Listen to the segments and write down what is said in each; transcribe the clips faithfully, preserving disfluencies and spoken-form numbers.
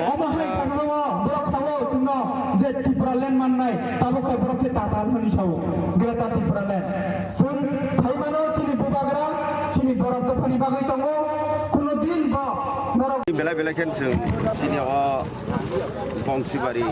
Omo hai jagao borok sao chwngno je Tipraland mannai, tabuk khe borok se Tatal hwnwi sao, Greater Tipraland. Chwng sai mano chini bubagra, chini borok dophani bagwi tongo, kuno din bo norok Belai belai khe chwng chini o Bongsibari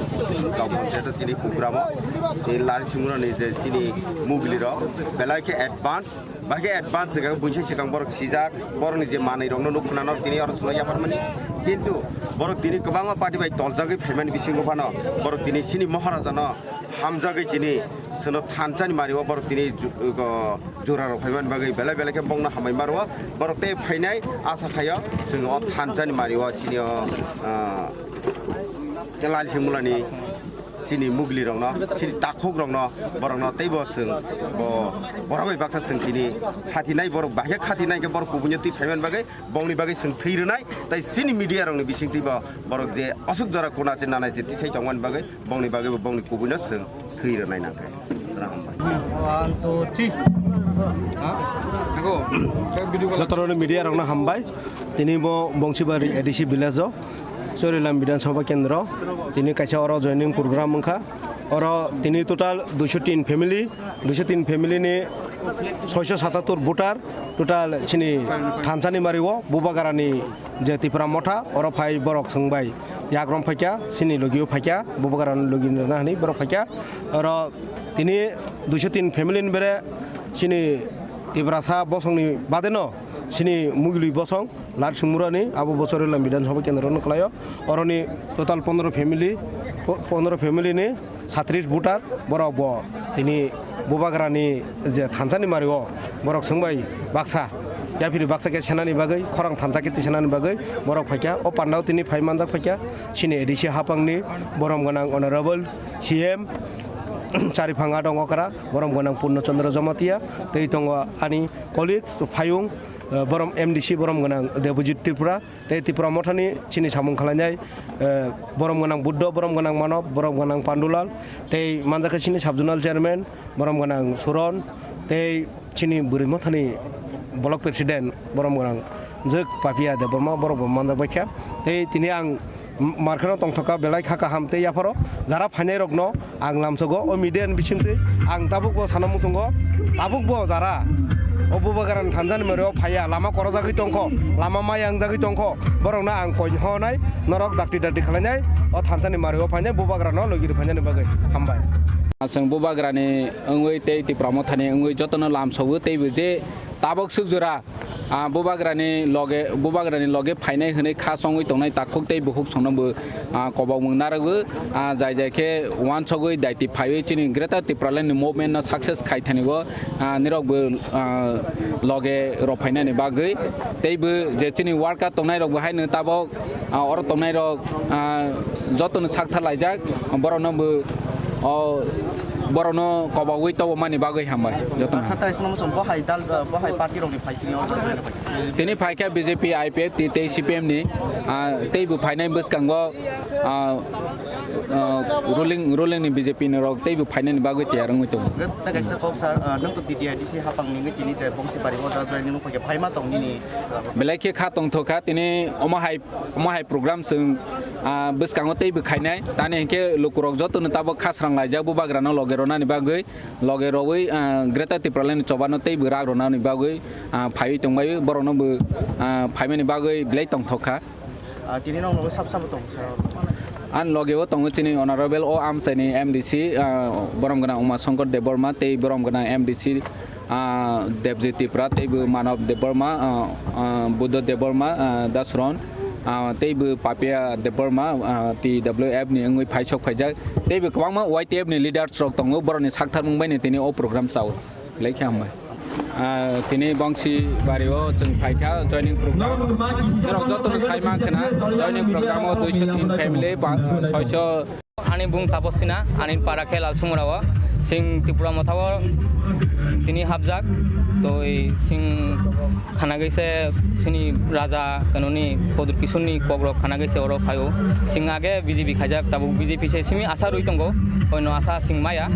Gaon Panchayat o tini program o, tei Lal Simurani je chini mugli rok belai khe advance, bahai khe advance hwnkhe buini swkang borok sijak, borokni je manwi rokno nuk khna no tini oro chwng yapharmani. Kintu borok tini kwbangma party bai toljagwi phaimani bisingo phano borok tini chini Maharaja no hamjagwi tini chwngno thansa ni manwi o borok tini ju-, go-, jora rok phaimani bagwi belai belai khe bongno hambai maro. Borok tei phainai asa khaio chwng o thansa ni manwi o chini o, ah, Lal Simurani chini mugli rokno, chini takhuk rokno, borokno teibo chwng bo borok bai baksa chwng tini khatinai, borok bahai khe khatinai khe borok kubunyo twi phaimani bagwi, bongni bagwi chwng thwi rwnai, tei chini media rokni bisingtwi bo borok je aswk jora kuna se nanai se tisai tongmani bagwi, bongni bagwi bo bongni kubuino chwng thwi rwnai nangkhe. Jora hambai. One, two, three. Ha? Nangkhe. Jotorokno media rokno hambai. Tini bo Bongsibari A D C village o Chorilam Bidhan Sabha Kendro. Tini kaisa oro joining program wngkha. Oro tini total duiso tin family, duiso tin family ni soiso satattor voter, total chini thansa ni mari o Bubagra ni je Tipra Motha, oro phai borok chwng bai yak rom phaikha, chini logi o phaikha, Bubagra ni logi rwna hwnwi borok phaikha. Oro tini duiso tin family ni bere chini Tiprasa bosong ni bade no chini mugli bosong Lal Simurani abo bo Chorilam Bidhan Sabha Kendro no kwlai o. Oroni total pondro family, po-, pondro family ni satris voter, borok bo tini Bubagra ni je thansa ni mari o borok chwng bai baksa, yaphiri baksa khe senani bagwi, khorang thansa khe tisanani bagwi borok phaikha. O pandao tini phai manjak phaikha chini A D C hapang ni borom gwnang Honorable C M Chariphang Adong Okra, borom gwnang Purno Chandra Jamatia, tei tongo ani colleagues phayung, eh, borom M D C borom gwnang Debojit Tripura, tei Tipra Mothani chini samung khlainai, eh, borom gwnang Buddho, borom gwnang Manob, borom gwnang Pandulal, tei manjakha chini sub zonal chairman, borom gwnang Suron, tei chini Bwrwi Mothani block president, borom gwnang Jwk Papia Debbarma, borok bo manjak baikha. Tei tini ang m-, markheno tongthokha belai kha kaham tei yapharo jara phainai rokno ang lamsogo o media ni bisingtwi. Ang tabuk bo sana muchungo, tabuk bo jara o Bubagrani thansa ni mari o phaiya, lama korojagwi tongkho, lama maya wngjagwi tongkho, borokno ang koi honai, norok dakti dakti khlainai, o thansa ni mari o phainai Bubagrano logi rw phainani bagwi. Hambai. Chwng Bubagrani wngwi tei Tipra Mothani wngwi jotono lamsogo teibo je tabuk swk jora Ah, Bubagrani loge, Bubagrani loge phainai hwnwi kha chongwi tongnai takhuk tei bukhuk songno bo, ah, kobokmung narwgo, ah, jai jai khe uansugwi daiti phaiwi chini Greater Tipraland ni movement no success khai thani bo, ah, nirok bo, ah, loge rw phainani bagwi tei bo je chini worker tongnai rok bo haino tabok, ah, oro tongnai rok, ah, jotono sakthar laijak borokno bo, o, borokno kobogwi tobomani bagwi hambai jotono. Sir, tai swnamwi chwng bo hai dal, bo hai party rokni phai tini order rwna phai. Tini phaikha B J P, I P F T tei C P M ni, ah, tei bo phainai bwskango, ah, ah, ruling, ruling ni B J P ni rok tei bo phainani bagwi tiyar wngwi tongo. Tei kaisa kok sir, ah, nwng to T T I D C hapang ni wngwi tini je Bongsibari o da joining wngwi phaima tong nini, ah, Belai khe kha tongthokha tini omo hai, omo hai program chwng, ah, bwskango tei bo khainai. Tani hinkhe lukurok jotono tabuk khasrang laijak Bubagrano loge rwnani bagwi, loge rwui, ah, Greater Tipraland ni chobano tei bo rak rwnani bagwi, ah, phaiwi tongbai borokno bo, ah, phaimani bagwi belai tongthokha. Ah, tini nokno sab sabo tong sir. Ani loge o tongo chini Honorable o amchaini M D C, ah, borom gwnang Uma Shankar Debbarma tei borom gwnang M D C, ah, Debjit Tripura tei bo Manav Debbarma, ah, ah, Buddha Debbarma, ah, Dasron, ah, tei bo Papia Debbarma, ah, T W F ni wngwi phaisok phaijak. Tei bo kwbangma Y T F ni leaders rok tongo, borokni sakthar mung bai ni tini o program chao. Belai khe hambai. Ah, tini Bongsibari o chwng phaikha joining program. Borok jotono sai mankha na joining program o duiso tin family ba, soiso. Ani bung Taposina, ani para khe Lalsumura o. Sing Tipra Motha o tini hapjak. Toi sing khana gaise sini raja kanoni Kodur Kisuni kokrok khana gaise oro phaio. Sing age B J P khaijak, tabuk B J P se simi asa rui tongo. Oino asa sing maya.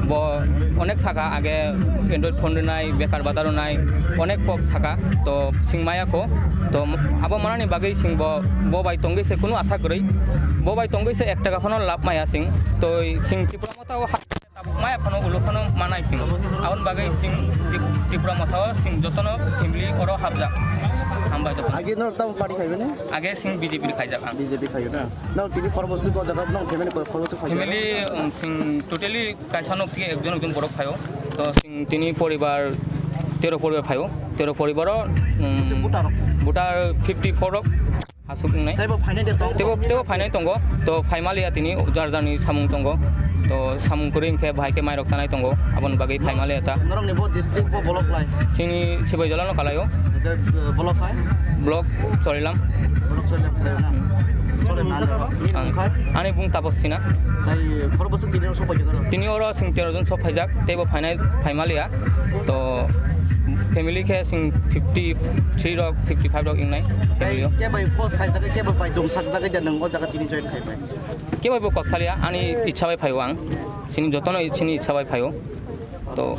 Bo onek saka age Android phone rwnai, bekar bata rwnai, onek kok saka, to sing maya kho. To abo manani bagwi sing bo, bo bai tongwi se kunu asa kwrwi. Bo bai tongwi se ek taka phano lab maya sing. To sing Tipra Motha o ha-, tabuk maya phano ulo phano manai sing. Aboni bagwi sing Tip-, Tipra Motha o sing jotono family oro hapjak. Hambai jotono. Age norok tamo party khaibani? Age sing B J P khaijak ang. B J P khaio na? Norok tini khorbo swk o jaga norok family khorbo swk khaijak? Family, um, sing totally kaisa nok thik ekjon ekjon borok phaio. To sing tini poribar tero poribar phaio. Tero poribaro, um, Bisi voter rok? Voter fifty four rok hasuk wngnai. Teibo phainai de tongo? Teibo, teibo phainai tongo. To phaimaliya tini jar jarni samung tongo. To samung kwrwi hwnkhe bahai khe mairok chanai tongo. Aboni bagwi phaimaliya ta. Norokni bo district bo block lai? Chini Sibaijala no kalaio. Hwnkhe, uh, block hai? Block Chorilam. Block Chorilam kalaio na? Chorilam na. Ang, Khai? Ani bung Tapas Sina. Tai khorbo swk tini rok sopai khe? Tini oro sing tero jon sok phaijak, teibo phainai phaimaliya. To family khe sing fifty three rok, fifty five rok wngnai Tai family o. Kebo post khaijak, kebo bai dum sakjak de nwng o jaga tini join khai bai? Kebo bo kok salia, ani ichha bai phaio ang. Chini jotono chini ichha bai phaio. To